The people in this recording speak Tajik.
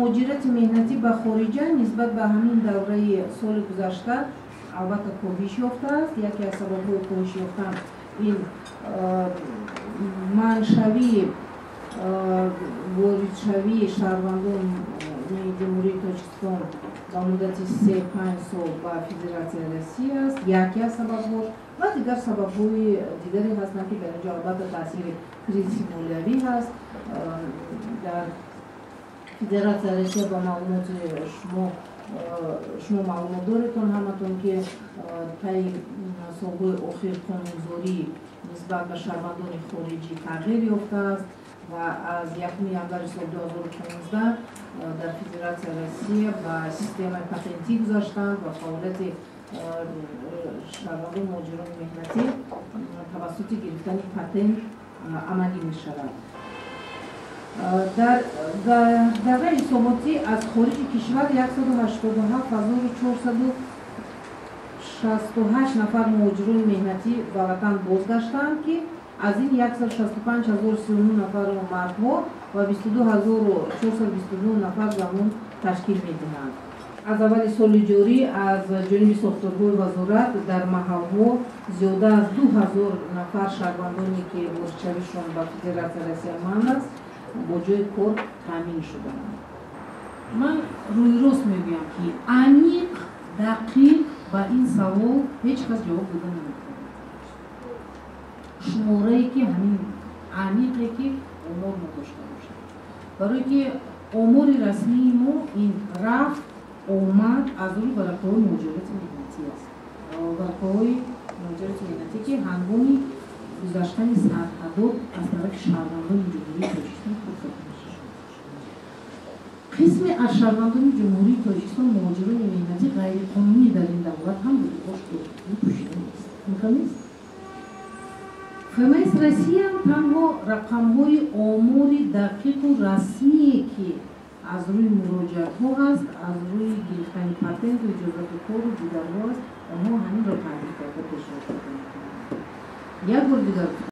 Муҳоҷирати меҳнатӣ ба хориҷа нисбат ба ҳамин давраи соли гузашта албатта коҳиш ёфтааст. Яке аз сабабҳои коҳиш ёфтан ин манъшавии воридшавии шаҳрвандони Ҷумҳурии Тоҷикистон ба муддати 3-5 сол ба Федератсияи Россия аст, яке аз сабабҳош, ва дигар сабабҳои дигаре ҳастанд, ки дар инҷо албатта таъсири кризиси молиявӣ ҳаст. Дар Федератсияи Россия ба маълумоти шумо маълумот доретон ҳаматон, ки таи солҳои охир қонунгузорӣ нисбат ба шаҳрвандони хориҷӣ тағйир ёфтааст ва аз 1 январи соли 2015 дар Федератсияи Россия ба системаи патентӣ гузаштанд ва фаъолияти шаҳрвандони муҳоҷирони меҳнатӣ тавассути гирифтани патент амалӣ мешавад. Дар давраи ҳисоботӣ аз хориҷи кишвар 187 468 нафар муҳоҷирони меҳнатӣ ба ватан бозгаштанд, ки аз ин 165 039 нафарро мардҳо ва 22 422 нафар занон ташкил медиҳанд. Аз аввали соли ҷорӣ аз ҷониби сохторҳои вазорат дар маҳалҳо зиёда аз 2000 нафар шаҳрвандоне, ки воридшавишон ба Федератсияи Россия манъ аст, бо ҷои кор таъмин шуданд. Ман рӯйрост мегӯям, ки аниқ, дақиқ ба ин савол ҳеҷ кас ҷавоб дода наметавонад. Шуморае, ки ҳамин аниқе, ки омор мо дошта бошад, барое ки омори расмии мо ин рафт омад аз рӯи варақаҳои муҳоҷирати меҳнатӣ аст, варақаҳои муҳоҷирати меҳнатӣ, ки ҳангоми гузаштани сарҳадот аз тарафи шаҳрвандони Ҷумҳурии Тоҷикистон пур карда мешавад. Қисме аз шаҳрвандони Ҷумҳурии Тоҷикистон, муҳоҷирони меҳнатӣ, ғайриқонунӣ дар ин давлат ҳам будубош пӯшида нест, имкон нест. ФМС Россия танҳо рақамҳои омори дақиқу расмие, ки аз рӯи муроҷиатҳо ҳаст, аз рӯи гирифтани патенту иҷозату кору дигарҳо аст, онҳо ҳаминро таҳлил карда пешниҳод карда метавонанд. Як бор дигар.